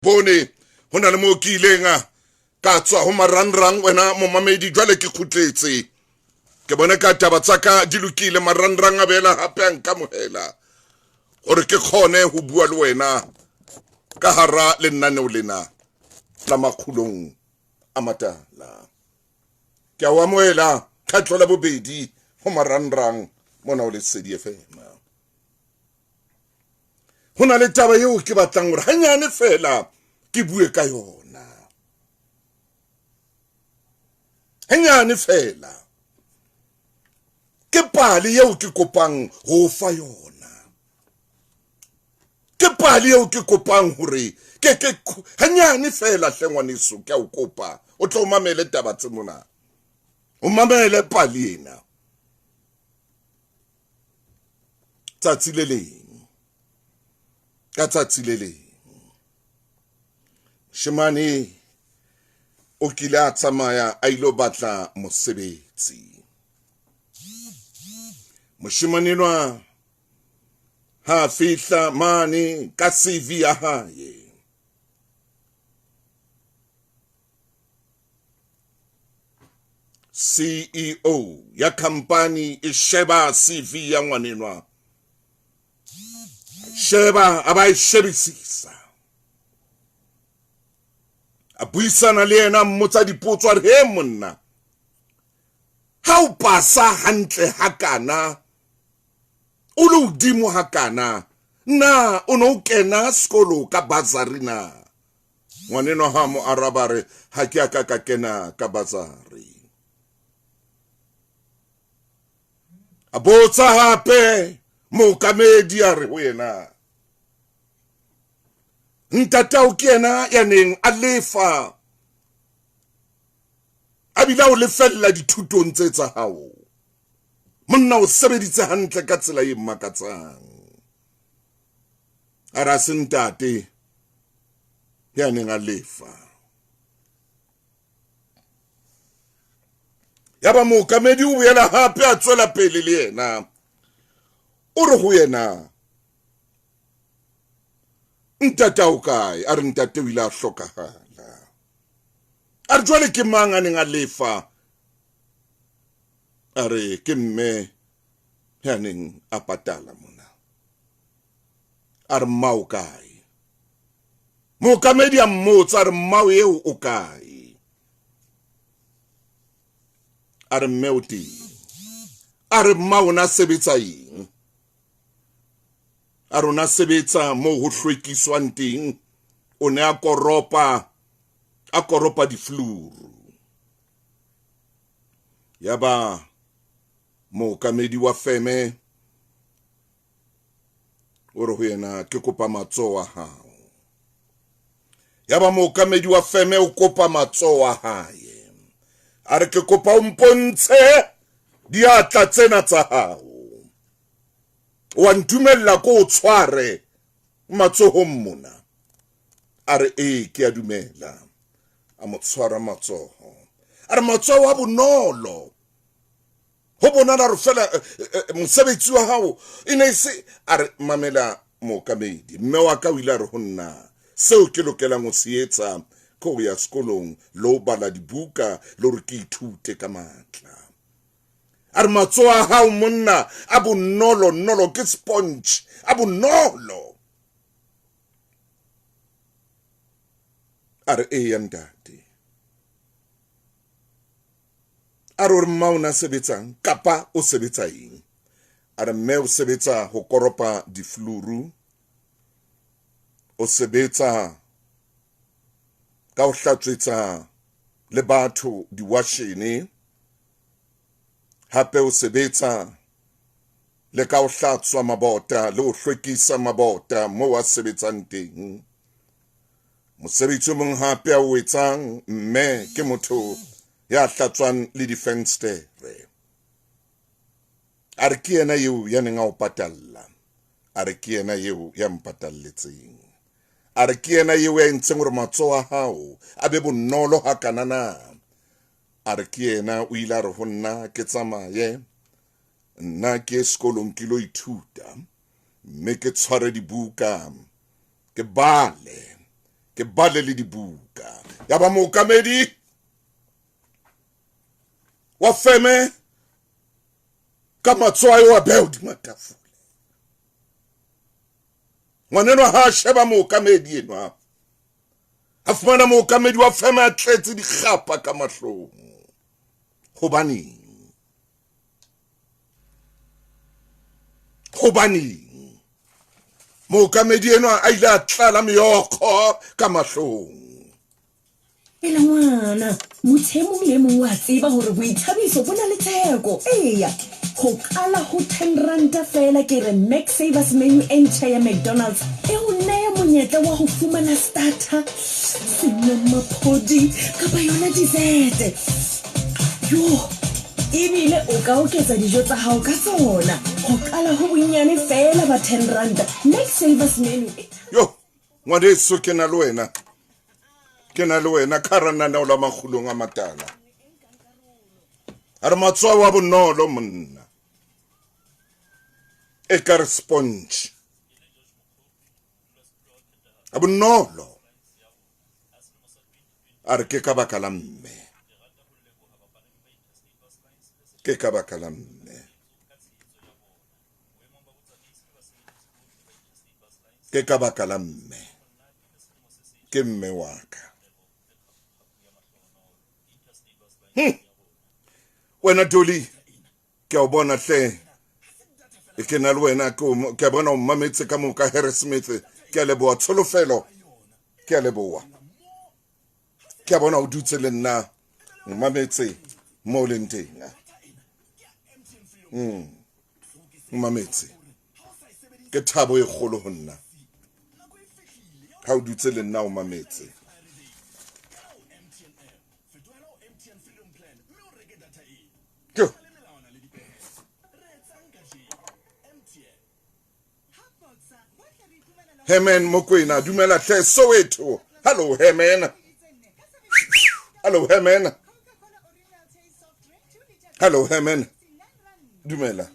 Bone ho na le moo ke ileng ka tswa ho marangrang wena momamedi, jwale ke kgutletse. Ke bone ka taba tsa ka di lokile, marangrang a bela hape a nkamohela hore ke kgone ho bua le wena ka hara lenaneo lena la Makgulong a Matala. Ke a o amohela kgetlo la bobedi ho marangrang mona o Lesedi FM. Ho na le taba eo ke batlang hore hanyane fela ke bue ka yona. Hanyane fela. Ke pale eo ke kopang ho fa yona. Ke pale eo ke kopang hore ke ke hanyane fela hle ngwaneso ke a o kopa o tlo mamele taba tse mona. O mamele pale ena. Tsatsi le leng, ka tsatsi le leng, moshemane o kile a tsamaya a ilo batla mosebetsi. Moshemane enwa ha a fihla mane ka CV ya hae, CEO ya khampani e sheba CV ya ngwanenwa, sheba a ba e shebisisa, a buisana le yena, mmotsa dipotso, a re he monna, ha o pasa hantle hakana, o le hodimo hakana, na o ne o kena sekolo ka basari na? Ngwanenwa ha mo araba re, ha ke a ka ka kena ka basari. A botsa hape mookamedi a re ho yena, ntatao ke yena ya neng a lefa a bile a o lefella dithutong tse tsa hao. Monna o sebeditse hantle ka tsela e makatsang. A re a se ntate ya neng a lefa. Yaba mookamedi o boela hape a tswela pele le yena, o re ho yena, ntate o kae? A re ntate o ile a hlokahala. A re jwale ke mang a neng a lefa? A re ke mme ya neng a patala mona. A re mma o kae? Mookamedi a mmotsa a re mmao eo o kae? A re mme o teng. A re mma o na sebetsa eng? A re o na sebetsa moo ho hlwekiswang teng, o ne a koropa, a koropa difluru. Yaba mookamedi wa feme o re ho yena, ke kopa matsoho a hao. Yaba mookamedi wa feme o kopa matsoho a hae, a re ke kopa o mpontshe diatla tsena tsa hao, wa ntumella ko o tshware matsohong mona? A re ee, ke a dumela. A mo tshwara matsoho, a re matsoho a bonolo, ho bonala re fela mosebetsi wa hao e ne e se. A re mamela mookamedi, mme wa ka o ile a re ho nna seo ke lokelang ho se etsa ke ho ya sekolong le ho bala dibuka le hore ke ithute ka matla. A re matsoho a hao monna a bonolo nolo, ke sponge a bonolo. A re eya ntate. A re o re mma o na sebetsang kapa o sebetsa eng? A re mme o sebetsa ho koropa difluru, o sebetsa ka ho hlatswetsa le batho diwashene, hape o sebetsa le ka ho hlatswa mabota le ho hlwekisa mabota moo a sebetsang teng. Mosebetsi o mong hape a o etsang mme ke motho ya hlatswang le difenstere. A re ke yena eo ya neng a o patalla. A re ke yena eo ya mpatalletseng. A re ke yena eo ya entseng hore matsoho a hao a be bonolo hakana na. A re ke yena o ile a re ho nna ke tsamaye nna ke ye sekolong ke lo ithuta mme ke tshware dibuka, ke bale, Ke bale le dibuka. Ya ba mookamedi wa feme ka matswayo wa beha hodima tafole. Ngwanenwa ha a sheba mookamedi enwa, a fumana mookamedi wa feme a tletse dikgapa ka mahlong. Hobaneng? Hobaneng mookamedi enwa a ile a tlala meokgo ka mahlong? Pela ngwana, motho e mong le e mong o a tseba hore boithabiso bo na le theko. Eya, ho qala ho ten ranta feela ke re Mac Savers menu e ntjha ya McDonald's e o neya monyetla wa ho fumana starter, senomaphodi kapa yona dessert. Yoh! Ebile o ka oketsa dijo tsa hao ka tsona. Ho qala ho bonnyane feela ba ten ranta, Mac Savers menu e. Yoh! Ngwaneso ke na le wena. Ke na le wena ka hara naneo la makgulong a matala. A re matshwao a bonolo monna. E ka re sponge. A bonolo. A re ke ka baka la mme. Ke ka baka la mme. Ke ka baka la mme. Ke mme wa ka. Wena Dolly, ke a o bona hle. E ke na le wena, ke a bona o mmametse ka moka Harrismith. Ke a leboha tsholofelo. Ke a leboha. Ke a bona o dutse le nna, o mametse mo o leng teng. O mametse. Ke thabo e kgolo ho nna ha o dutse le nna o mametse. Ke Herman Mokwena, dumela hle Soweto. Hello Herman. Hello Herman. Hello Herman. Dumela.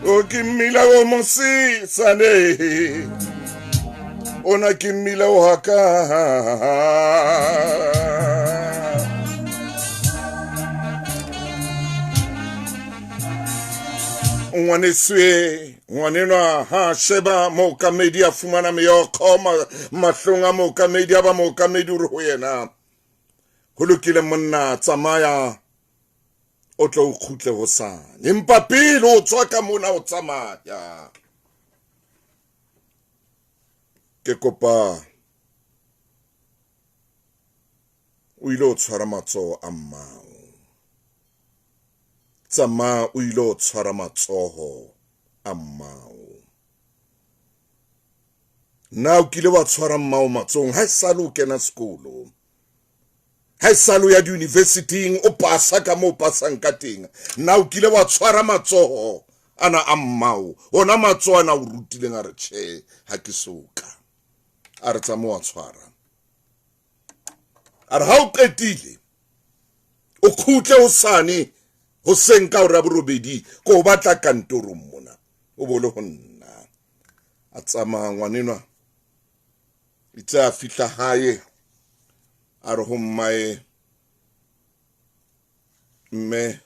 O ke mmila o mosesane, ona ke mmila o haka. Ngwaneswe, ngwanenwa ha sheba mookamedi a fumana meokgo mahlong a mookamedi, a ba mookamedi o re ho yena, ho lokile monna, tsamaya o tlo o kgutle hosane, empa pele o tswa ka mona o tsamaya, ke kopa o ile o tshwara matsoho a mmao. Tsamaya o ile o tshwara matsoho a mmao. Na o kile wa tshwara mmao matsohong ha esale o kena sekolo? Ha esale o ya di-universityng o pasa ka moo o pasang ka teng, na o kile wa tshwara matsoho ana a mmao? Ona matsoho ana o rutileng? A re tjhe, ha ke soka. A re tsamaya wa tshwara. A re ha o qetile o kgutle hosane hoseng ka hora ya borobedi, ko o batla kantorong mona, o bo le ho nna. A tsamaya ngwanenwa, itse a fihla hae, a re ho mmae, mme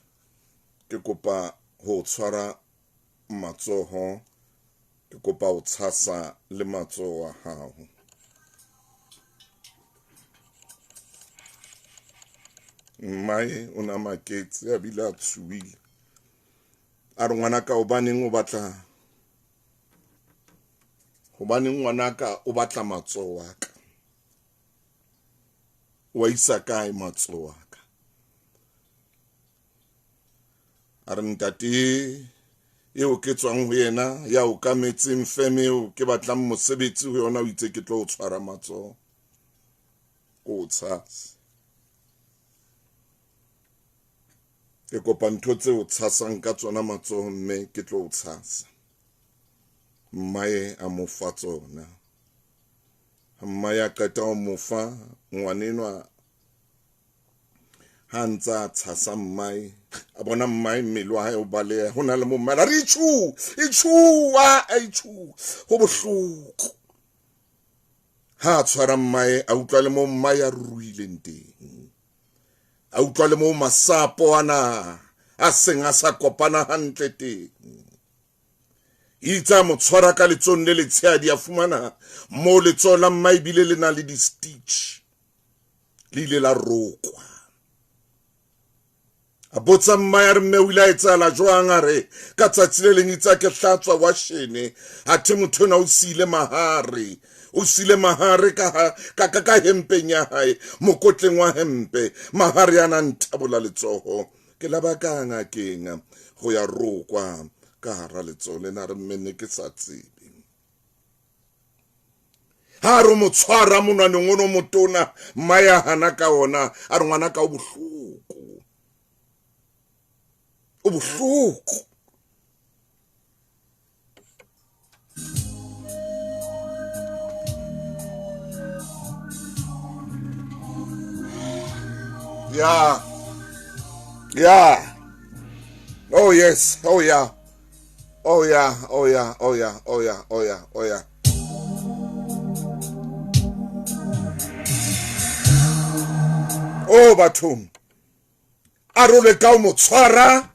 ke kopa ho tshwara matsoho, ke kopa ho tshasa le matsoho a hao. Mmae o ne a maketse a bile a tshohile. A re ngwanaka hobaneng o batla hobaneng ngwanaka o batla matsoho a ka? O a isa kae matsoho a ka? A re ntate eo ke tswang ho yena ya okametseng feme eo ke batlang mosebetsi ho yona o itse ke tlo o tshwara matsoho ko o tshase. Ke kopa ntho tse o tshasang ka tsona matsoho mme ke tlo o tshasa. Mmae a mo fa tsona. Mmae a qeta ho mo fa ngwanenwa ha ntse a tshasa mmae a bona mmae mmele wa hae o baleha ho na le mo mmae a re itjhu itjhu a itjhu ho bohloko ha a tshwara mmae a utlwa le mo mmae a ruruhileng teng a utlwa le mo masapo ana a seng a sa kopana hantle teng itse a mo tshwara ka letsong le letshehadi a fumana mo letsoho la mma ebile le na le di-stitch le ile la rokwa a botsa mma ya re mme o ile a etsahala jwang a re ka tsatsi le leng itse a ke hlatswa washene athe motho ona o siile mahare o siile mahare ka, ka, ka, ka hempeng ya hae mokotleng wa hempe mahare ana nthabola letsoho ke la ba ka ngakeng go ya rokwa ka hara letsoho lena re mme ne ke sa tsebe ha re mo tshwara monwaneng ono motona mma ya hana ka ona a re ngwana ka o bohloko o bohloko yeah yeah oh yes oh yeah oh yeah oh yeah oh yeah oh yeah oh yeah oh yeah oh bathong a role ka o mo tshwara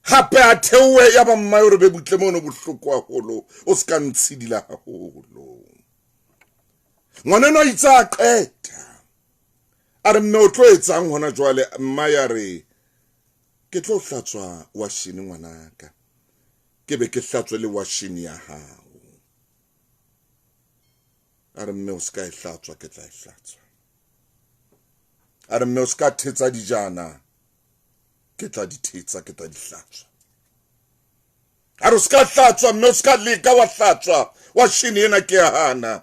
hape a theohe ya ba mmae o re be butle mono bohloko haholo o se ka ntshidila haholo ngwaneno a itse a qeta a re mme o tlo etsang hona jwale mma ya re ke tlo hlatswa washene ngwanaka ke be ke hlatswe le washene ya hao a re mme o se ka e hlatswa ke tla e hlatswa a re mme o se ka thetsa dijana ke tla di thetsa ke tla di hlatswa a re o se ka hlatswa mme o se ka leka wa hlatswa washene ena ke ya hana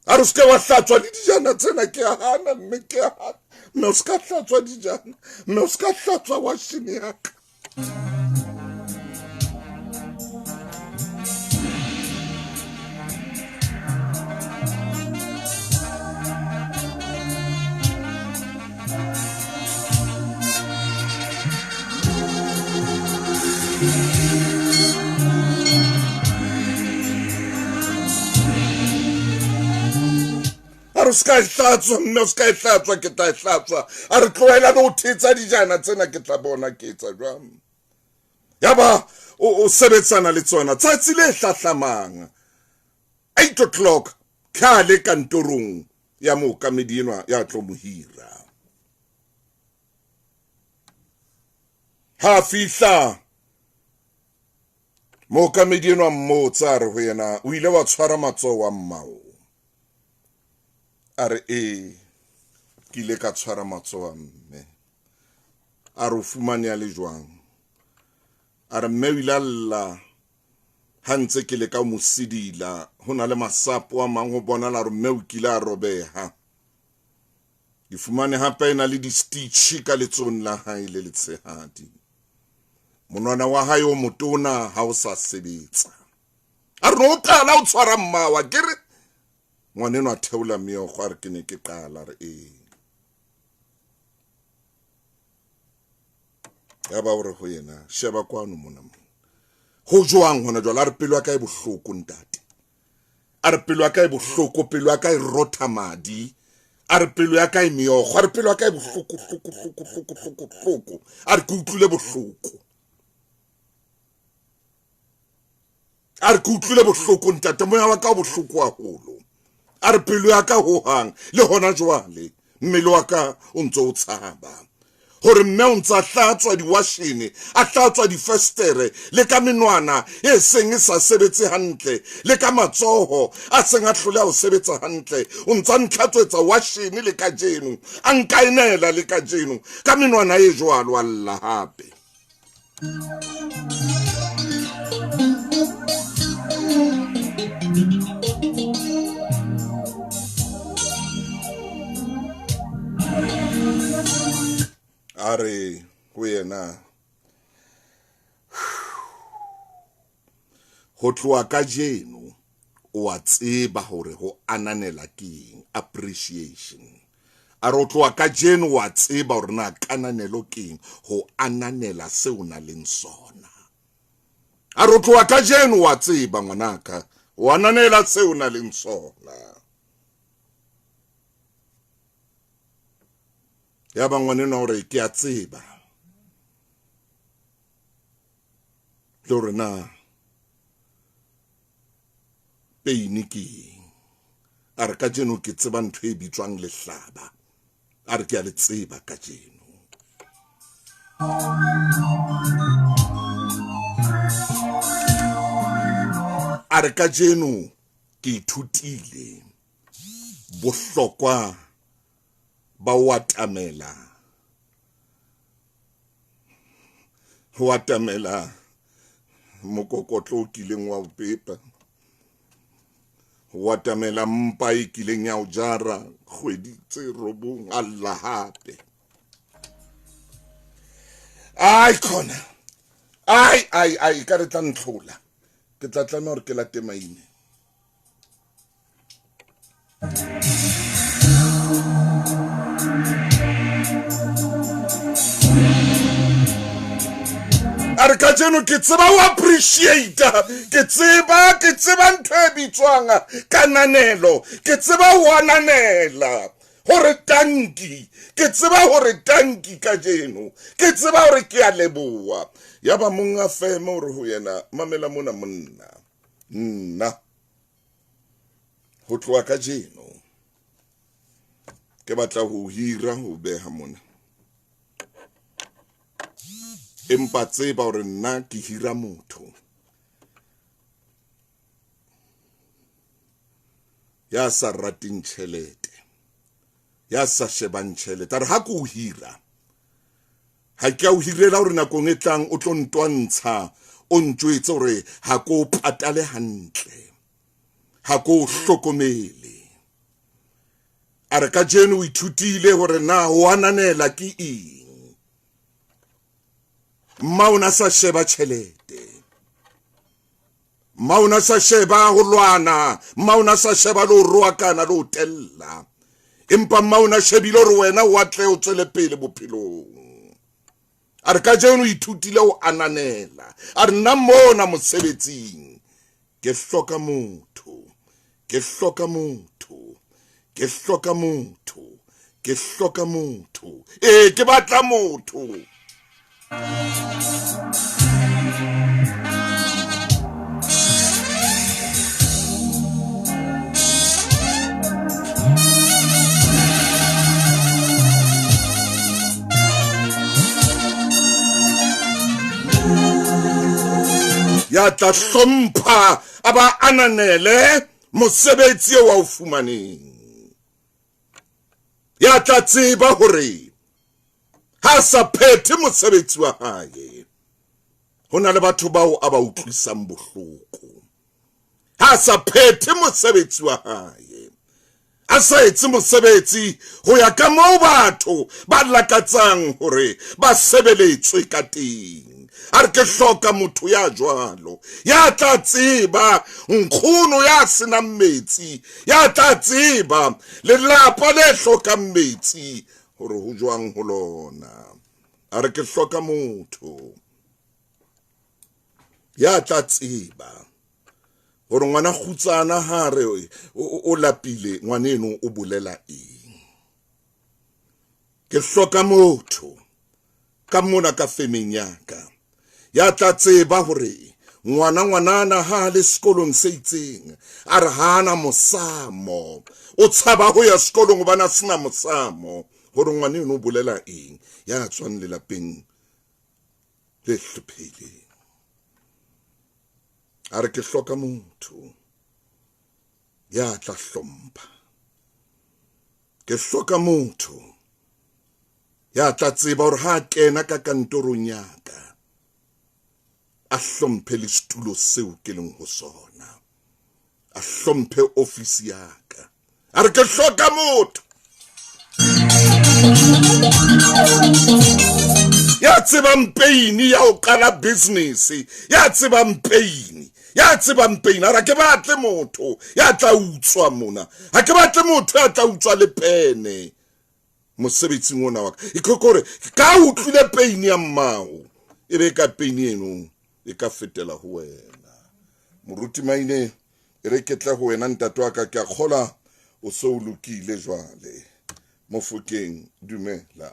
a re o se ke wa hlatswa le dijana tsena ke a hana mme ke a hana mme o se ka hlatswa dijana mme o se ka hlatswa washene ya ka a re se ka e hlatswa mme o se ka e hlatswa ke tla e hlatswa a re tlohela le ho thetsa dijana tsena ke tla bona ke etsa jwang yaba o sebetsana le tsona tsatsi le hlahlamang 8 o'clock ke a le kantorong ya mookamedi enwa ya tlo mo hira ha fihla mookamedi enwa mmotsa a re ho yena o ile wa tshwara matsoho wa mmao a re ee ke ile ka tshwara matsoho a mme a re o fumane a le jwang a re mme o ile a lla ha ntse ke leka ho mo sidila ho na le masapo a mang ho bonala hore mme o kile a robeha ke fumane hape e na le di-stitch ka letsong la hae le letshehadi monwana wa hae o motona ha o sa sebetsa a re o qala o tshwara mmawa ke re ngwaneno a theola meokgo a re ke ne ke qala re ee ya ba o re ho yena sheba kwano mona mo ho jwang hona jwale a re pelo ya ka e bohloko ntate a re pelo ya ka e bohloko pelo ya ka e rotha madi a re pelo ya ka e meokgo a re pelo ya ka e bohloko hloko hloko hloko hloko hloko a re ke utlwile bohloko a re ke utlwile bohloko ntate moya wa ka o bohloko haholo a re pelo ya ka hohang le hona jwale Mmele wa ka o ntse o tshaba hore mme o ntse a hlatswa diwashene, a hlatswa difestere le ka menwana e seng e sa sebetse hantle, le ka matsoho a seng a hloleha ho sebetsa hantle. O ntse a ntlhatswetsa washene le kajeno, a nkaenela le kajeno ka menwana e jwalo, a lla hape. A re ho yena, ho tloha kajeno o a tseba hore ho ananela ke eng, appreciation. A re ho tloha kajeno o a tseba hore na kananelo ke eng, ho ananela seo o nang leng sona. A re ho tloha kajeno o a tseba ngwanaka, ho ananela seo o nang leng sona. Ya ba ngwanenwa o re ke a tseba le hore na peine ke eng. A re kajeno ke tseba ntho e bitswang lehlaba. A re ke a le tseba kajeno. A re kajeno ke ithutile bohlokwa ba ho atamela ho atamela mokokotlo o kileng wa o pepa, ho atamela mpa e kileng ya o jara kgwedi tse robong. A lla hape. Ai khona, ai ai ai, ka re tla ntlhola, ke tla tlameha hore ke late maine. A re kajeno ke tseba ho appreciate, ke tseba ke tseba ntho e bitswang kananelo, ke tseba ho ananela hore tanki, ke tseba hore tanki kajeno, ke tseba hore ke a leboha. Ya ba monga feme hore ho yena, mamela mona monna, nna ho tloha kajeno ke batla ho hira ho beha mona, empa tseba hore nna ke hira motho ya sa rateng tjhelete, ya sa shebang tjhelete. A re ha ke o hira, ha ke a o hirela hore nakong e tlang o tlo ntwantsha, o ntjwetse hore ha ke o patale hantle, ha ke o hlokomele. A re kajeno o ithutile hore na ho ananela ke eng. Mma o na sa sheba tjhelete, mma o na sa sheba ho lwana, mma o na sa sheba le ho roakana le ho tella, empa mma o na shebile hore wena o atle o tswele pele bophelong. A re kajeno o ithutile ho ananela. A re nna mona mosebetsing ke hloka motho, ke hloka motho, ke hloka motho, ke hloka motho, ee ke batla motho. Ya tla hlompha a ba ananele mosebetsi eo a o fumaneng, ya tla tseba hore ha sa phethe mosebetsi wa hae ho na le batho bao a ba utlwisang bohloko. Ha sa phethe mosebetsi wa hae, a sa etse mosebetsi ho ya ka moo batho ba lakatsang hore ba sebeletswe ka teng. A re ke hloka motho ya jwalo, ya tla tseba nkgono ya senang metsi, ya tla tseba lelapa le hlokang metsi hore ho jwang ho lona. A re ke hloka motho ya tla tseba hore ngwana kgutsana ha re o lapile, ngwaneno o bolela eng. Ke hloka motho ka mona ka femeng ya ka ya tla tseba hore ngwana ngwanana ha le sekolong se itseng, a re hana mosamo, O tshaba ho ya sekolong hobane a sena mosamo hore ngwana eno o bolela eng, ya tswang lelapeng le hlophehileng. A re ke hloka motho ya tla hlompha, ke hloka motho ya tla tseba hore ha a kena ka kantorong ya ka a hlomphe le setulo seo ke leng ho sona, a hlomphe ofisi ya ka. A re ke hloka motho ya tsebang peini ya ho qala business, ya tsebang peini, ya tsebang peini. A re ke batle motho ya tla utswa mona, ha ke batle motho ya tla utswa le pene mosebetsing ona wa ka. E ke kore ka utlwile peini ya mmao, e be ka peini eno e ka fetela ho wena. Moruti Maine, e re ke tle ho wena ntate wa ka, ke a kgola o se o lokile jwale. Mofokeng, dumela.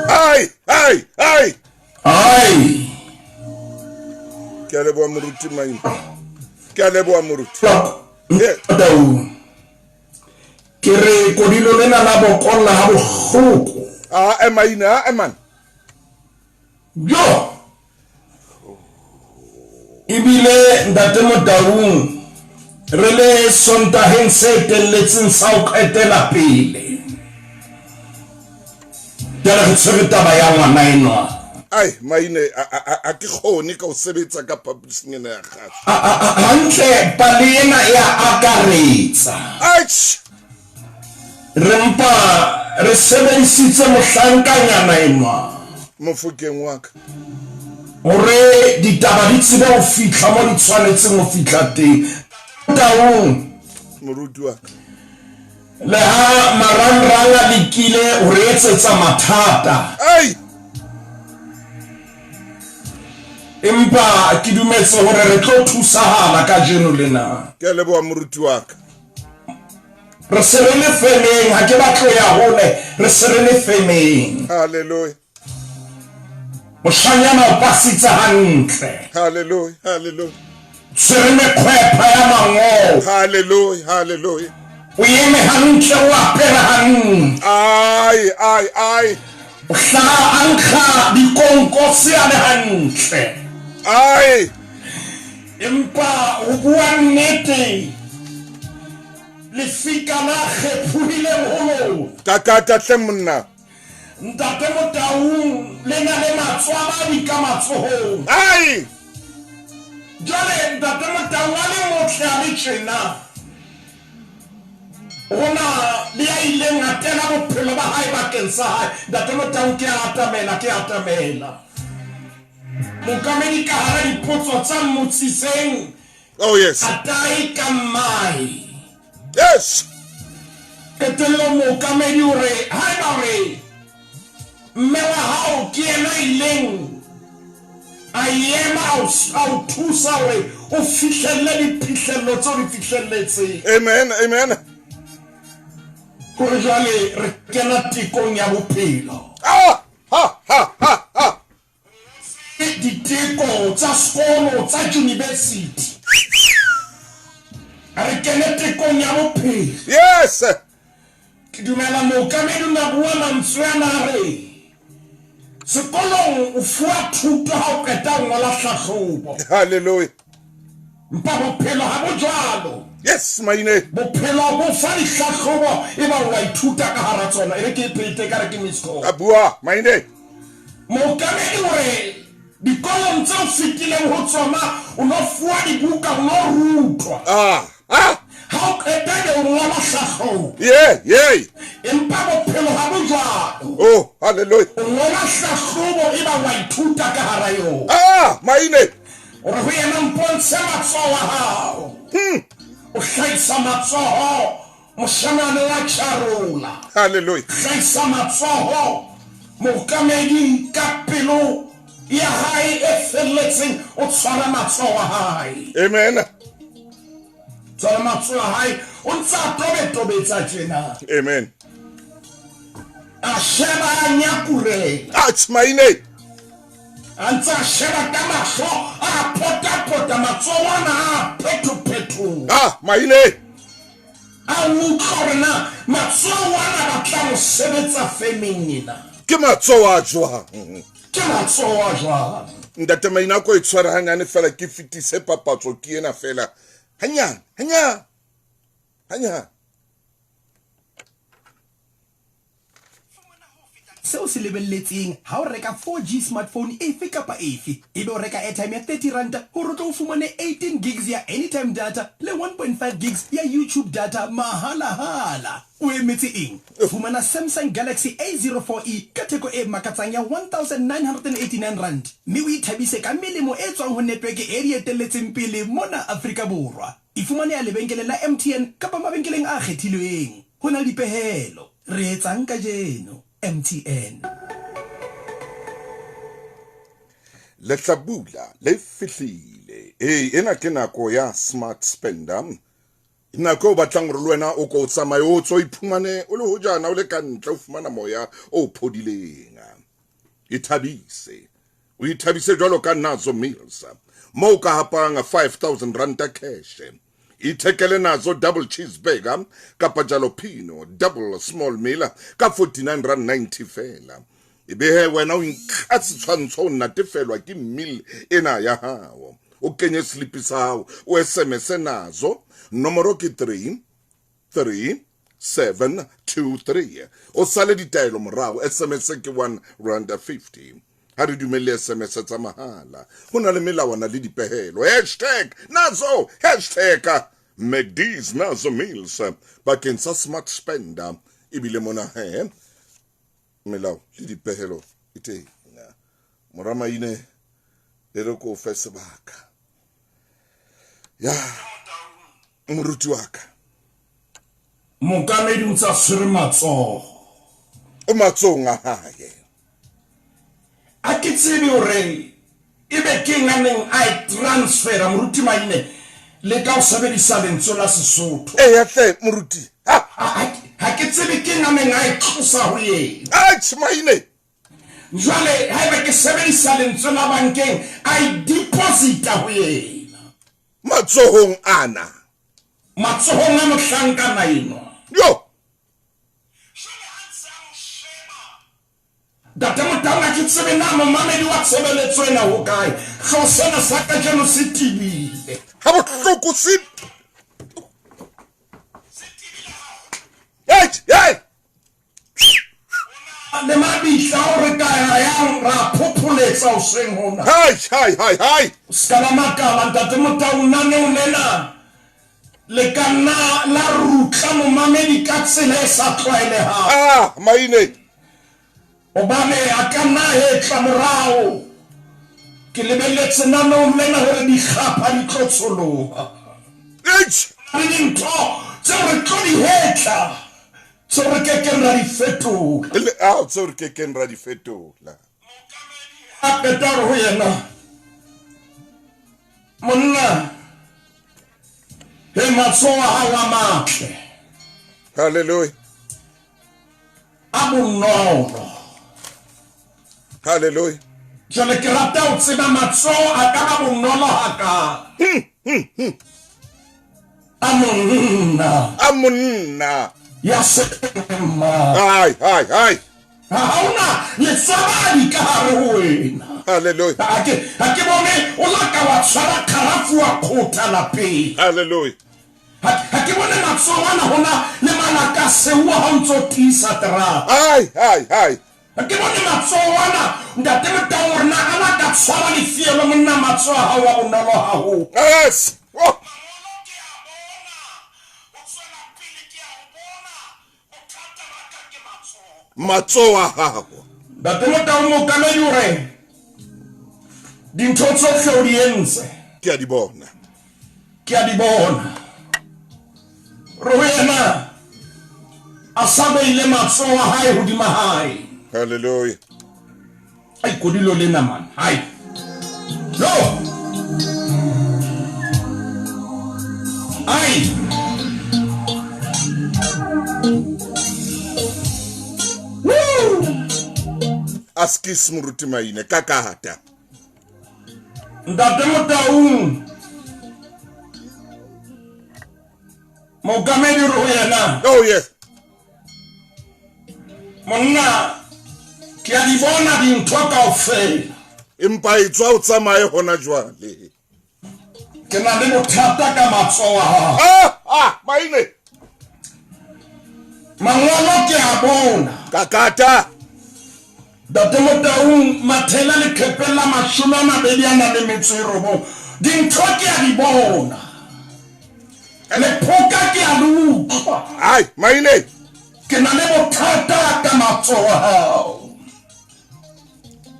Ai, ai, ai. Ai. Ke a leboha moruti Maine. Ke a leboha moruti. Tau. Ke re kodilo lena la bokolla ha bohloko. A Maine, a man. Jo. Ebile ntate Motaung re le Sontaheng se telletseng sa ho qetela pele. Jwale re tshwere taba ya ngwana enwa. Ai Maine, a ke kgone ka ho sebetsa ka phaposing ena ya kgaso. Hantle pale ena e a akaretsa. Atjhe. Re mpa re sebedisitse mohlankanyana enwa. Mofokeng wa ka. Hore ditaba di tsebe ho fihla mo di tshwanetseng ho fihla teng. Taung. Moruti wa ka. Le ha marangrang a lekile ho re etsetsa mathata. Ai. Empa ke dumetse hore re tlo thusahala kajeno lena. Ke a leboha moruti wa ka. Re se re le femeng, ha ke batlo ya hole, re se re le femeng. Hallelujah. Moshanyana o pasitse hantle. Hallelujah, hallelujah. Tshwere mekgwepha ya mangolo. Hallelujah, hallelujah. O eme hantle, o apere hantle. Ai, ai, ai. O hlaha a nkga dikonkose a le hantle. Ai. Empa ho bua nnete, lefika la kgephohileng ho lona. Kakata hle monna. Ntate Motaung le na le matswabadi ka matsohong. Ai! Jwale Ntate Motaung a le motle a le tjena, ho na le ya ileng a tela bophelo ba hae bakeng sa hae. Ntate Motaung ke a atamela, ke atamela. Mookamedi ka hara dipotso tsa mmotsiseng. Oh yes. Atae ka mmae. Yes. Qetellong mookamedi o re haeba o re mme wa hao ke yena a ileng a ema a o thusa hore o fihlelle diphihlello tseo di fihlelletseng. Amen, amen. Kore jwale re kena tekong ya bophelo. Ah! Ha, ha, ha, ha. Diteko tsa sekolo tsa university. Re kene tekong ya bophelo. Yes. Ke dumela mookamedi o ne a bua mantswe ana a re sekolong o fuwa thuto ha o qeta ho ngola hlahlobo. Hallelujah. Mpa bophelo ha bo jwalo. Yes, maine. Bophelo bo fa dihlahlobo e ba wa ithuta ka hara tsona. E re ke e phete ka re ke miss call. A bua, maine. Mookamedi o re dikolong tse o fetileng ho tsona o no fuwa dibuka, o no rutwa. Ah, ah. Ha o qeta ebe o ngola hlahlobo. Yeah, yeah. Empa bophelo ha bo jwalo. Oh, hallelujah. O ngola hlahlobo eba wa ithuta ka hara yona. Ah, maine. O re ho yena, Mpontshe matsoho a hao. O hlahisa matsoho, moshemane wa tjharola. Hallelujah. Hlahisa matsoho, mookamedi ka pelo ya hae e felletseng o tshwara matsoho a hae. Amen. Tshwara matsoho a hae, o ntse a tobetobetsa tjena. Amen. A sheba a nyakurela. Atjhe maine. A ntse a sheba ka mahlo a potapota, matsoho ana a phetophethoha. Ah, maine. A utlwa hore na matsoho ana a batlang ho sebetsa femeng ena. Ke matsoho a jwang? Ke matsoho a jwang? Ntate Maine, a ko e tshware hanyane fela ke fetise papatso ke ena fela. Hanyane, hanyane, hanyane. Seo se lebelletseng ha o reka 4G smartphone efe kapa efe, ebe o reka airtime ya 30 ranta hore o tlo o fumane 18 gigs ya anytime data le 1.5 gigs ya YouTube data mahala-hala. O emetse eng? Fumana Samsung Galaxy A04e ka theko e makatsang ya R1 989 mme o ithabise ka melemo e tswang ho netweke e di etelletseng pele mona Afrika Borwa. E fumaneha lebenkeleng la MTN kapa mabenkeleng a kgethilweng. Ho na le dipehelo. Re etsang kajeno? MTN. Lehlabula le fihlile. Ee, ena ke nako ya smart spender. Nako eo batlang hore le wena o ko o tsamaye o tswe o iphumane o le hojana o le ka ntle o fumana moya o phodileng. Ithabise. O ithabise jwalo ka Nazo Mills. Moo ka hapang 5000 ranta cash. Ithekele Nazo double cheeseburger kapa jalapeno double small meal ka 49 rand 90 fela. Ebe he wena o nka setshwantsho o natefelwa ke meal ena ya hao. O kenye slipi sa hao, o SMS Nazo, nomoro ke 3 3 7 2 3. O sale ditaelo morao, SMS ke 1 rand 50. Ha re dumelle SMS tsa mahala. Ho na le melawana le dipehelo. Hashtag Nazo, hashtag McD's Nazo Meals bakeng sa smart spender. Ebile mona he melao le dipehelo e teng. Mora Maine e re ko fe sebaka. Ya moruti wa ka. Mookamedi o ntse a tshwere matsoho. O matsohong a hae. A ke tsebe hore ebe keng a neng a e transfera moruti Maine le ka ho sebedisa lentswe la Sesotho. Eya hle moruti. Ha. Ha ke tsebe keng a neng a e tlosa ho yena. Atjhe Maine. Jwale haeba ke sebedisa lentswe la bankeng a e deposita ho yena. Matsohong ana. Matsohong a mohlankana enwa. Yo. Ntate Motaung ha ke tsebe na momamedi wa tshebeletso ena ho kae. Hlo sena sa kajeno se tebile. Ha bohloko se Hey, hey. Le mabitla ao re ka ya yang ra phopholetsa hoseng hona. Hai, hai, hai, hai. O ska ba makala Ntate Motaung naneong lena le ka nna la rutla momamedi ka tsela e sa tlwaelehang. Ah, Maine. Hobane a ka nna a hetla morao. Ke lebelletse naneong lena hore dikgapha di tlo tsholoha. Eish. Le dintho tseo re tlo di hetla tseo re ke keng ra di fetola. Le ao tseo re ke keng ra di fetola. A qeta hore ho yena, monna, he matsoho a hao a matle. Hallelujah. A bonolo. Hallelujah. Jwale ke rata ho tseba matsoho a ka ba bonolo hakae. A monna. A monna. Ya seng mma. Hai, hai, hai. Ha hona letsabadi ka hare ho wena. Hallelujah. Ha ke ha ke bone o la ka wa tshwara kgarafu wa kgotha lapeng. Hallelujah. Ha ke bone matsoho ana hona le malakase wa ha o ntso tiisa terata. Hai, hai, hai. Ha ke bone matsoho ana Ntate Motaung hore na a la ka tshwara lefielo monna matsoho a hao a bonolo haholo. Yes. Oh. Matsoho a hao. Ntate Motaung mookamedi o re dintho tsohle o di entse. Ke a di bona. Ke a di bona. Re ho yena a sa beile matsoho a hae hodima hae. Hallelujah. Ai kodilo lena man. Hai. No. Ai. Woo! Askis Moruti Maine, kakata. Ntate Motaung, mookamedi re ho yena. Oh yes. Monna, ke a di bona dintho kaofela. Empa etswa o tsamaye hona jwale. Ke na le bothata ka matsoho a hao. Ah, ah, Maine. Mangolo ke a bona. Kakata. Ntate Motaung, mathela leqhepeng la 29. Dintho ke a di bona. Lephoka ke a le utlwa. Ai, Maine. Ke na le bothata ka matsoho a hao.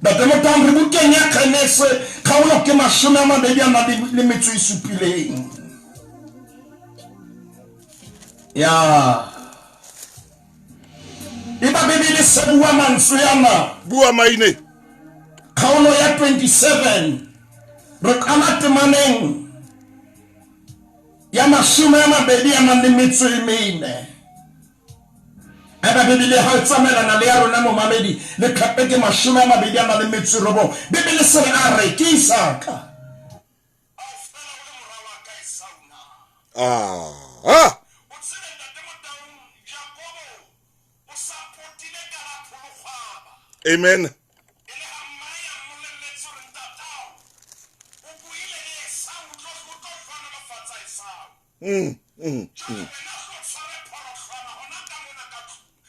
Ntate Motaung, re bukeng ya Genese, kgaolo ke 27. Ya. Eba Bibele se bua mantswe ana. Bua Maine. Kgaolo ya 27 re qala temaneng ya 24. Eba Bibele ha e tsamaelana le ya rona momamedi, leqhepe ke 29. Bibele se re a re ke Isaka. Ah. Amen.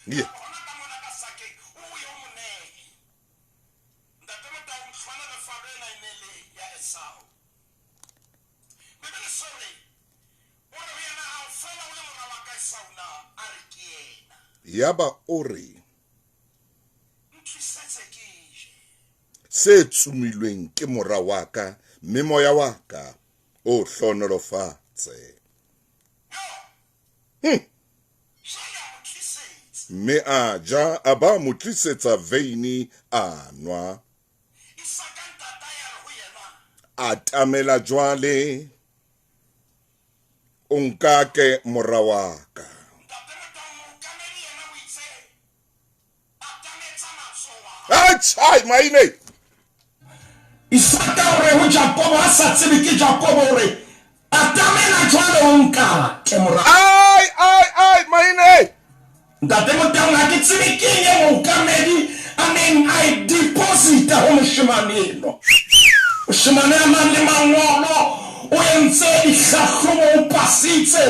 Yeah. Yaba o re, Se tsomilweng ke mora wa ka, mme moya wa ka o hlohonolofatse. Mme a ja, a ba mo tlisetsa veine, a nwa. Atamela jwale, o nkake mora wa ka. Achai, Maine. Isaka o re ho Jakobo, a sa tsebe ke Jakobo, o re, Atamela jwale o nkake mora. Ai, ai, ai, Maine. Ntate Motaung, ha ke tsebe ke eng e mookamedi a neng a e deposita ho moshemane enwa. Moshemane a nang le mangolo, o entse dihlahlobo, o pasitse,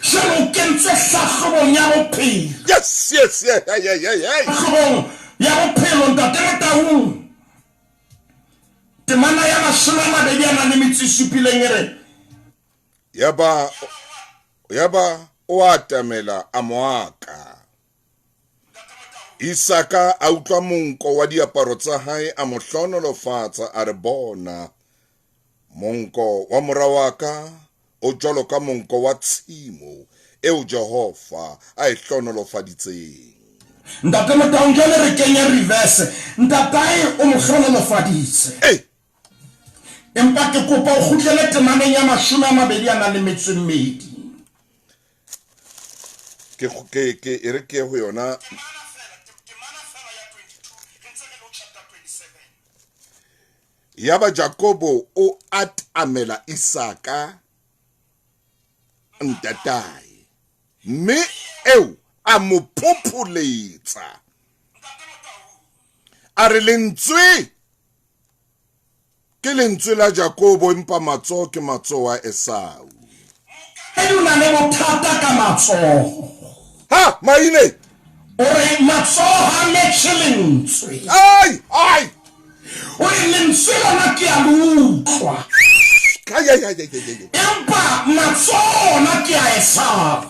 jwale o kentswe hlahlobong ya bophelo. Yes, yes, yeah, yeah, yeah, yeah. Hlahlobong ya bophelo, Ntate Motaung. Temana ya 27 e re. Yaba, yaba o atamela a mo aka. Isaka a utlwa monko wa diaparo tsa hae, a mo hlohonolofatsa, a re, Bona, monko wa mora wa ka o jwalo ka monko wa tshimo eo Jehova a e hlohonolofaditseng. Ntate Motaung, jwale re kenye reverse. Ntatae o mo hlohonolofaditse. Ei! Empa ke kopa o kgutlele temaneng ya 22. Ke, ke, ke, e re ke ho yona. Yaba Jakobo o atamela Isaka ntatae, mme eo a mo phopholetsa, a re, Lentswe ke lentswe la Jakobo, empa matsoho ke matsoho a Esau. Mokabedi o na le bothata ka matsoho. Ha, Maine! O re matsoho ha metjhe lentswe. Ai, ai! O re lentswe lona ke a le utlwa. Ai, ai, ai, ai, ai, ai. Empa matsoho ona ke a Esau.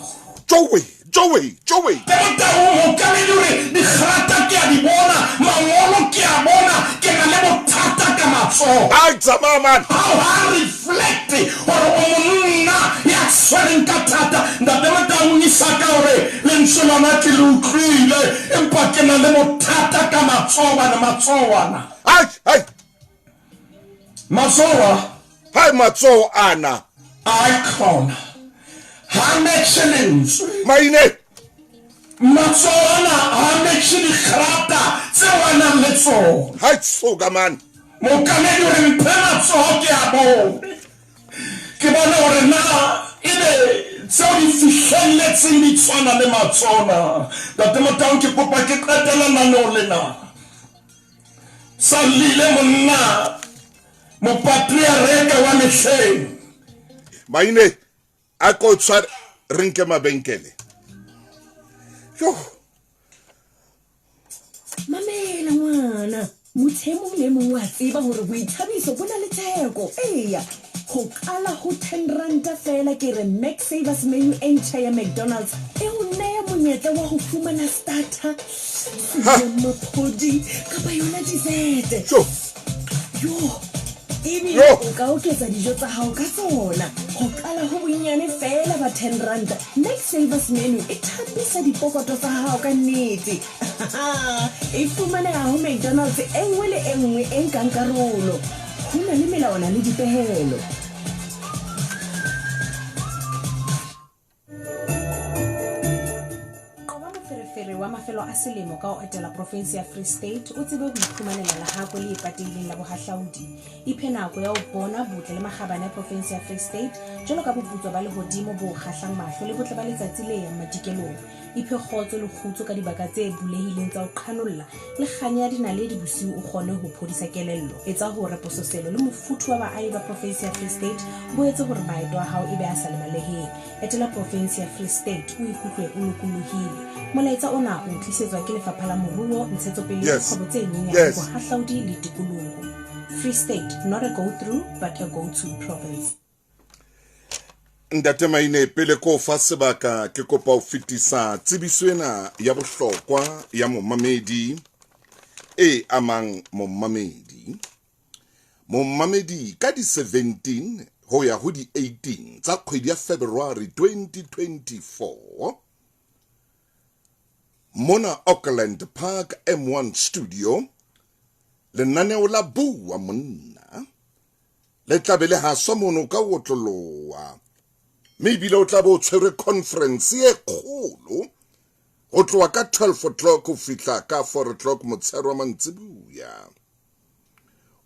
Jowe, Jowe, Jowe. Tebotaung, Mookamedi o re, Dikgrata ke a di bona, mangolo ke a bona, ke na le bothata ka matsoho. Ai, tsamaya man. Hao ha a reflecte gore o monna ya tshwereng ka thata. Ntate Motaung Isaka o re, Lentswe lona ke le utlwile, empa ke na le bothata ka matsoho hobane matsoho ana. Ai, ai. Matsoho a. Hai, matsoho ana. Ai khona. Ha metjhe lentswe. Maine. Matsoho ana ha a metjhe dikgrata tseo a nang le tsona. Hai suka man. Mookamedi o re, Mphe matsoho ke a bone, ke bone hore na ebe tseo di fihlelletseng di tshwana le matsoho na. Ntate Motaung, ke kopa ke qetele lenaneo lena. Sa llile monna, mopatriareka wa mehleng. Maine a ko tshware re nke mabenkele yo. Mamela ngwana, motho e mong le e mong wa tseba hore boithabiso bo na le theko. Eya, ho qala ho ten ranta feela ke re Mac Savers menu e ntjha ya McDonald's e o neya monyetla wa ho fumana starter, senomaphodi kapa yona dessert. Yo! Ebile o ka oketsa dijo tsa hao ka tsona. Ho qala ho bonnyane feela ba ten ranta, Mac Savers menu e thapisa dipokoto tsa hao ka nnete. E fumaneha ho McDonald's e nngwe le e nngwe e nkang karolo. Ho na le melawana le dipehelo. Qoba moferefere wa mafelo a selemo ka ho etela profensi ya Free State o tsebe ho iphumanela lehakwe le ipatehileng la bohahlaudi. Iphe nako ya ho bona botle le makgabane a profensi ya Free State jwalo ka boputswa ba lehodimo bo kgahlang mahlo le botle ba letsatsi le yang madikelong. Iphe kgotso le kgutso ka dibaka tse bulehileng tsa ho qhanolla le kganya ya dinaledi bosiu o kgone ho phodisa kelello. Etsa hore pososelo le mofuthu wa baahi ba profensi ya Free State bo etse hore maeto a hao e be a sa lebaleheng. Etela profensi ya Free State o ikutlwe o lokolohile. Molaetsa ona o tlisetswa ke Lefapha la Moruo, Ntshetsopele ya Dikgwebo tse Nyenyane, Bohahlaudi le Tikoloho. Free State, not a go-through but a go-to province. Ntate Maine, pele ko fa sebaka ke kopa ho fetisa tsebiso ena ya bohlokwa ya momamedi e amang momamedi. Momamedi ka di 17 ho ya ho di 18 tsa kgwedi ya February 2024 mona Auckland Park M1 Studio lenaneo la Bua Monna le tla be le haswa mono ka otloloha mme ebile o tla be o tshwerwe conference e kgolo ho tloha ka 12 o'clock ho fihla ka 4 o'clock motshehare wa mantsibuya.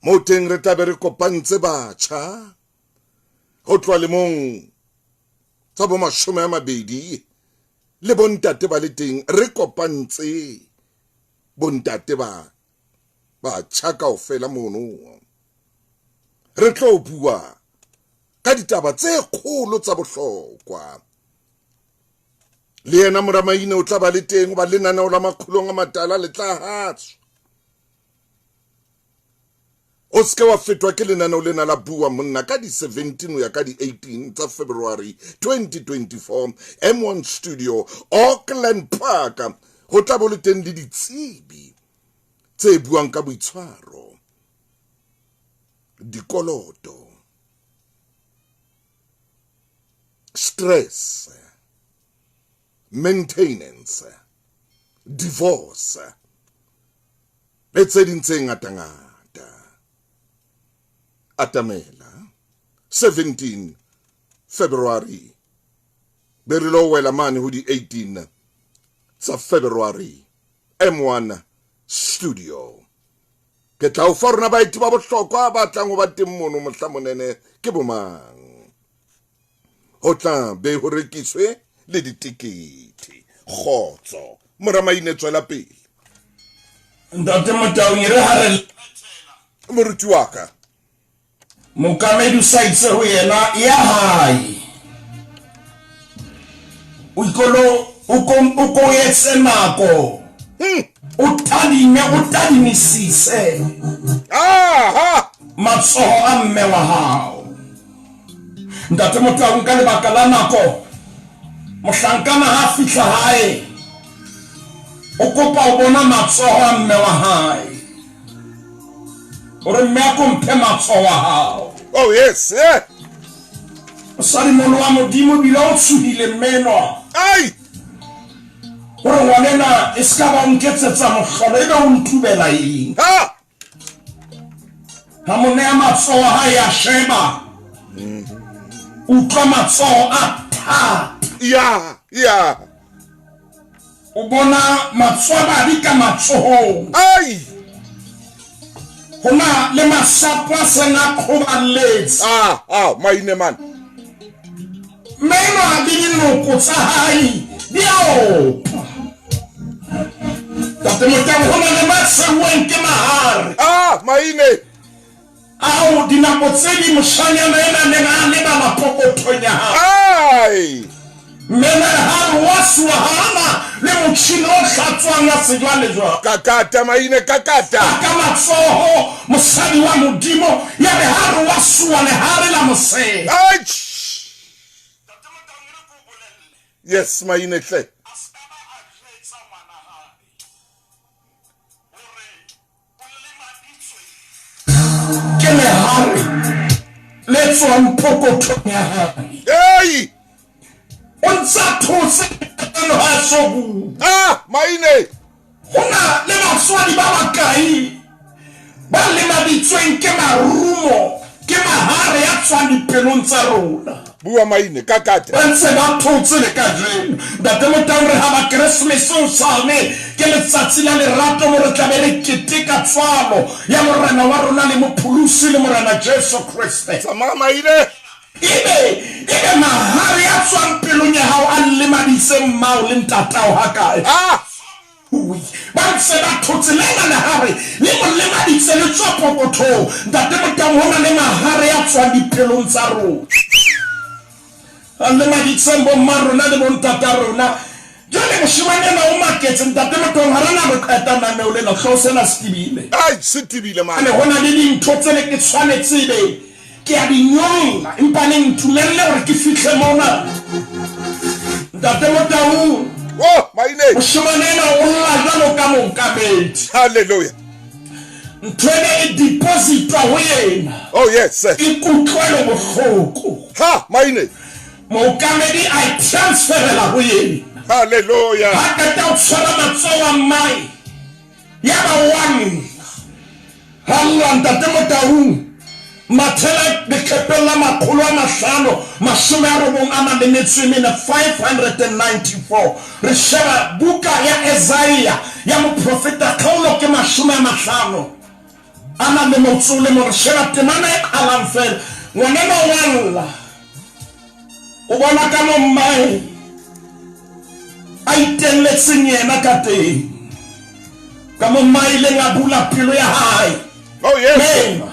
Moo teng re tla be re kopantse batjha ho tloha lemong tsa bo 20 le bontate ba le teng, re kopantse bontate ba batjha kaofela mono. Re tlo bua ka ditaba tse kgolo tsa bohlokwa. Le yena Moramaine o tla ba le teng hoba lenaneo la Makgulong a Matala le tla hatswa. O se ke wa fetwa ke lenaneo lena la Bua Monna ka di-17 ho ya ka di-18 tsa February 2024, M1 Studio, Auckland Park. Ho tla bo le teng le ditsebi tse buang ka boitshwaro, dikoloto, stress, maintenance, divorce le tse ding tse ngatangata. Atamela 17 February be re lo wela mane ho di 18 tsa February M1 Studio. Ke tla o fa rona baeti ba bohlokwa ba tlang ho ba teng mono mohla monene ke bomang. Ho tla be ho rekiswe le ditekete. Kgotso. Mora Maine tswela pele. Ntate Motaung e re ha re Moruti wa ka. Mookamedi o sa itse ho yena ya hae. O ikolo o ko o ko etse nako. O tadime o tadimisise. Aha! Matsoho a mme wa hao. Ntate Motaung ka lebaka la nako mohlankana ha fihla hae o kopa o bona matsoho a mme wa hae. O re mme a ko mphe matsoho a hao. Oh yes, yeah. Mosadi mono wa Modimo ebile o tshohile mme enwa. Ai! Hore ngwanena e ska ba o nketsetsa mohlolo ebe o ntubela eng. Ha! Ha mo neha matsoho a hae a sheba. Utlwa matsoho a thata. Ya, ya. O bona matswabadi ka matsohong. Ai! Ho na le masapo a seng a qhoballetse. Ah, ah, maine man. Meno le dinoko tsa hae di a opa. Tate Motabo, ho na le ba seuweng ke mahare. Ah, maine. Ao, dinako tse ding moshanyana enwa neng a lebala pokothong ya hae. Ai! Mme na ha re wa suwa ha a na le motjhini o hlatswang wa sejwalejwale. Kakata, maine, kakata. Ka matsoho, mosadi wa Modimo, ya re ha re wa suwa lehare la moseha. Aitch! Yes, maine hle. Ke lehare le tswang pokothong ya hae. Ei! O ntse a thotse kajeno ha a so bue. Ah, maine! Ho na le batswadi ba bakae ba lemaditsweng ke marumo, ke mahare a tswang dipelong tsa rona? Bua maine, ka kata. Ba ntse ba thotse le kajeno. Ntate Motaung re haba Keresemese hosane ke letsatsi la lerato mo re tla be re keteka tswalo ya Morena wa rona le Mopholosi le Morena Jesu Kriste. Tsamaya maine. Ebe, ebe mahare a tswang pelong ya hao a lemaditse mmao le ntatao hakae? Ah! Ui, ba ntse ba thotse lena lehare le mo lemaditse le tswa pokothong. Ntate Motaung, ho na le mahare a tswang dipelong tsa rona. A lemaditseng bo mma rona le bo ntata rona. Jwale moshemane enwa o maketse, Ntate Motaung, ha re na re qeta naneo lena, hlooho sena se tebile. Ai, se tebile mane. Ho na le dintho tse ne ke tshwanetse ebe Ke a di nyolla, empa le ntumelle hore ke fihle mona. Ntate Motaung, Oh, maine. moshemane enwa o lla jwalo ka mookamedi. Hallelujah. Ntho ena e depositwa ho yena. Oh, yes. sir. Ke kutlwelo bohloko. Ha, maine. Mookamedi a e transferela ho yena. Hallelujah. Ha qeta ho tshwara matsoho a mmae. Yaba o a lla. Ha lla Ntate Motaung. Mathela leqhepeng la 594, 594. Re sheba buka ya Esaia ya moprofeta, kgaolo ke 50 a na le motso o le mong. Re sheba temana e qalang feela. Ngwanenwa o a lla. O bona ka mo mmae a itelletseng yena ka teng, ka mo mmae ileng a bula pelo ya hae. Oh, yes. Mema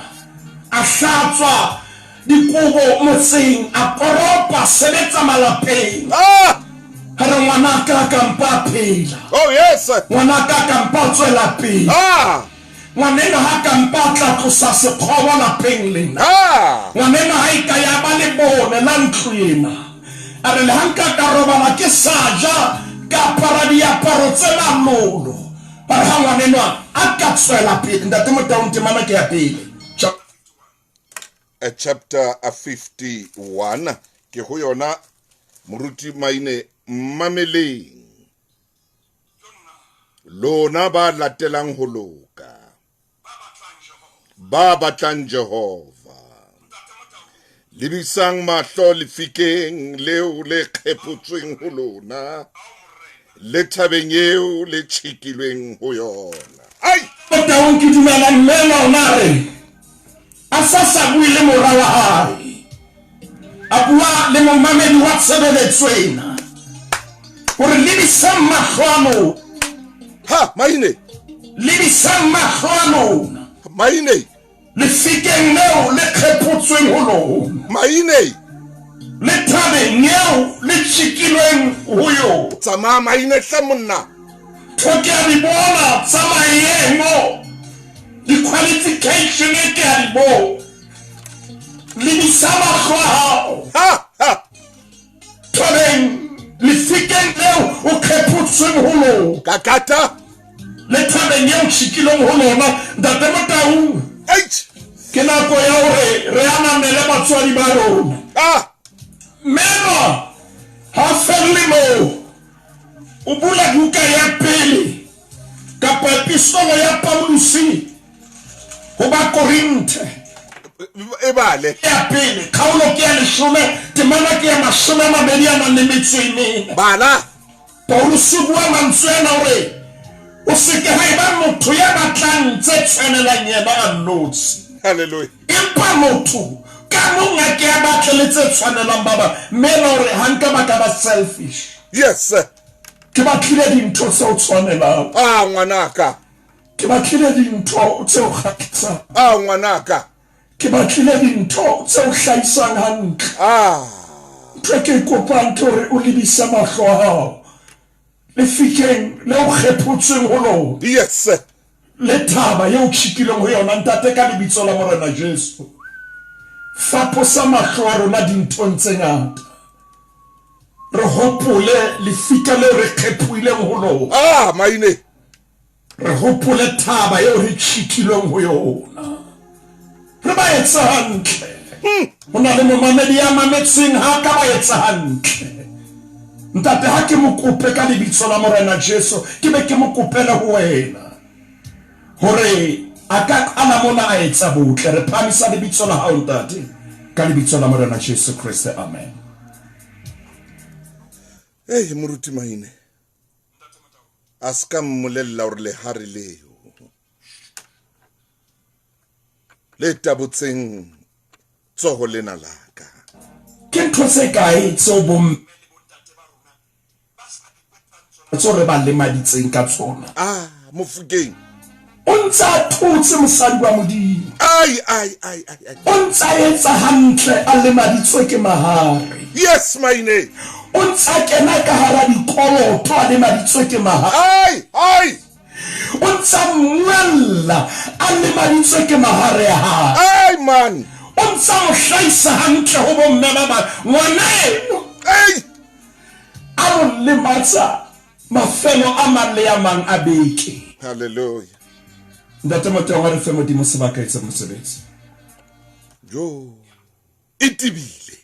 a hlatswa dikobo motseng, a koropa, sebetsa malapeng. Ah! A re ngwanaka a ka mpa a phela. Oh, yes. Ngwanaka a ka mpa a tswela pele. Ah! Ngwaneno ha ka mpa a tla tlosa sekgobo lapeng lena. Ah! Ngwaneno ha e ka ya ba lebone la ntlo ena. A re le ha nka ka robala ke sa ja, ka apara diaparo tse malolo. Ba re ha ngwaneno a ka tswela pele. Ntate Motaung temana ke ya pele. Chapter 51 ke ho yona moruti Maine mmameleng. Lona ba latelang ho loka, ba batlang Jehova, lebisang mahlo lefikeng leo le kgephotsweng ho lona, le thabeng eo le tjhekilweng ho yona. Ai! Motaung ke dumela mme lona re A sa sa bue le mora wa hae, a bua le momamedi wa tshebeletso ena hore lebisang mahlo a lona. Ha, maine. Lebisang mahlo a lona. Maine. Lefikeng leo le kgephotsweng ho lona. Maine. Le thabeng eo le tjekilweng ho yona. Tsamaya maine hle monna. Tho ke a di bona tsa maemo. Di-qualification ke a di bona. Lebisa mahlo a hao. Ha, ha. Thabeng lefikeng leo o kgephotsweng ho lona. Kakata. Le thabeng eo tjhikileng ho lona. Ntate Motaung. Eish. Ke nako ya hore re ananele batswadi ba rona. Ah. Meno ha felle moo. O bula buka ya pele kapa epistolo ya Pauluse ho Bakorinthe. E bale. Ya pele, kgaolo ke ya leshome, temana ke ya 28. Bala. Pauluse o bua mantswe ana o re, O se ke ha eba motho ya batlang tse tshwanelang yena a nnotshi. Hallelujah. Empa motho ka mong a ke a batle le tse tshwanelang ba bang. Mme ena o re, Ha nka ba ka ba selfish. Yes, sir. Ke batlile dintho tse o tshwanelang. Ah, ngwanaka. Ke batlile dintho tse o kgahlisang. Ah, ngwanaka. Ke batlile dintho tse o hlahisang hantle. Ah. Ntho e ke e kopang ke hore o lebise mahlo a hao lefikeng le o kgephotsweng ho lona. Yes, sir. Le thaba ye o tjhikileng ho yona, Ntate, ka lebitso la Morena Jesu. Faposa mahlo a rona dinthong tse ngata. Re hopole lefika leo re kgephoileng ho lona. Ah, maine. Re hopole thaba eo re tjhikilweng ho yona. Re ba etse hantle. Ho na le momamedi ya mametseng ha ka ba etsa hantle. Ntate, ha ke mo kope ka lebitso la Morena Jesu, ke be ke mo kopele ho wena hore a ka qala mona a etsa botle. Re phahamisa lebitso la hao, Ntate, ka lebitso la Morena Jesu Kreste. Amen. Ei, Moruti Maine. A se ka mmolella hore lehare leo le tabotseng tsoho lena la ka. Ke ntho tse kae tseo bomme le bontate ba rona ba sa di patang tsona tseo re ba lemaditseng ka tsona? Ah, Mofokeng. O ntse a thotse mosadi wa Modimo. Ai, ai, ai, ai, ai. O ntse a etsa hantle a lemaditswe ke mahare. Yes, maine. O ntse a kena ka hara dikoloto a lemaditswe ke mahare. Ai, ai. O ntse a mmuella a lemaditswe ke mahare a hae. Ai, man. O ntse a mo hlahisa hantle ho bomme ba bang. Ngwana eno. Ai. A mo lematsa Mafelo a mang le a mang a beke. Hallelujah. Ntate Motaung a re fe Modimo sebaka etse mosebetsi. Jo. E tebile.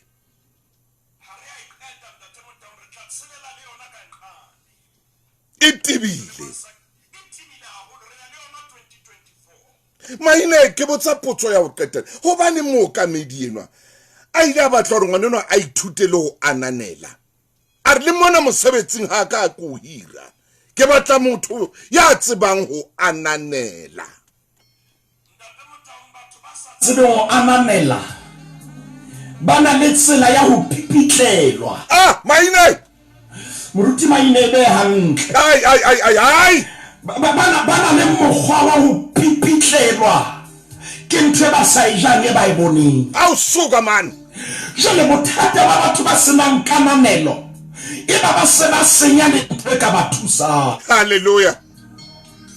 E tebile. Maine ke botsa potso ya ho qetela. Hobane mookamedi enwa a ile a batla hore ngwana enwa a ithute le ho ananela. A re le mona mosebetsing ha ka ke o hira. Ke batla motho ya tsebang ho ananela. Tsebeng ho ananela ba na le tsela ya ho pipitlelwa. Ah, Maine! Moruti Maine e behe hantle. Ai, ai, ai, ai, ai! Ba, ba, ba na le mokgwa wa ho pipitlelwa ke ntho e ba sa e jang e ba e boneng. Ao suka man! Jwale bothata ba batho ba se nang kananelo e ba ba se ba senya le ntho e ka ba thusang. Hallelujah.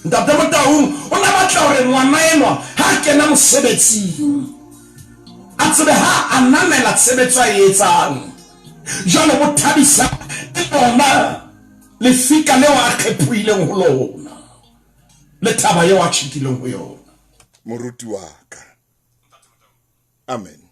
Ntate Motaung o na batla hore ngwana enwa ha a kena mosebetsing a tsebe ha a ananela tshebetso a e etsang. Jwale bo thabisa ke lona lefika leo a kgephohileng ho lona le thaba eo a tjhekileng ho yona. Moruti wa ka. Amen.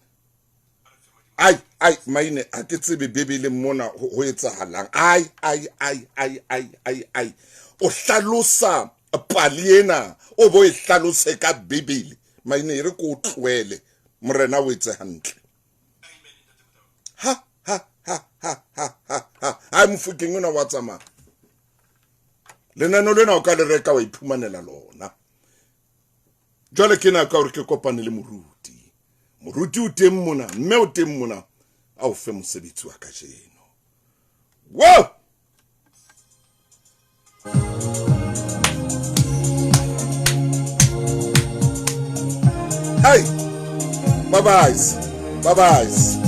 Ai, ai, maine, ha ke tsebe Bibeleng mona ho etsahalang. Ai, ai, ai, ai, ai, ai, ai. O hlalosa pale ena, o bo e hlalose ka Bibele. Maine, e re ko o tlohele. Morena o etse hantle. Ha, ha, ha, ha, ha, ha, ha. Ai, Mofokeng ona wa tsamaya. Lenano lena o ka le reka wa iphumanela lona. Jwale ke nako ya hore ke kopane le moruti. Moruti o teng mona, mme o teng mona, a o fe mosebetsi wa kajeno. Wow! Hey! Bye-byes. Bye-byes.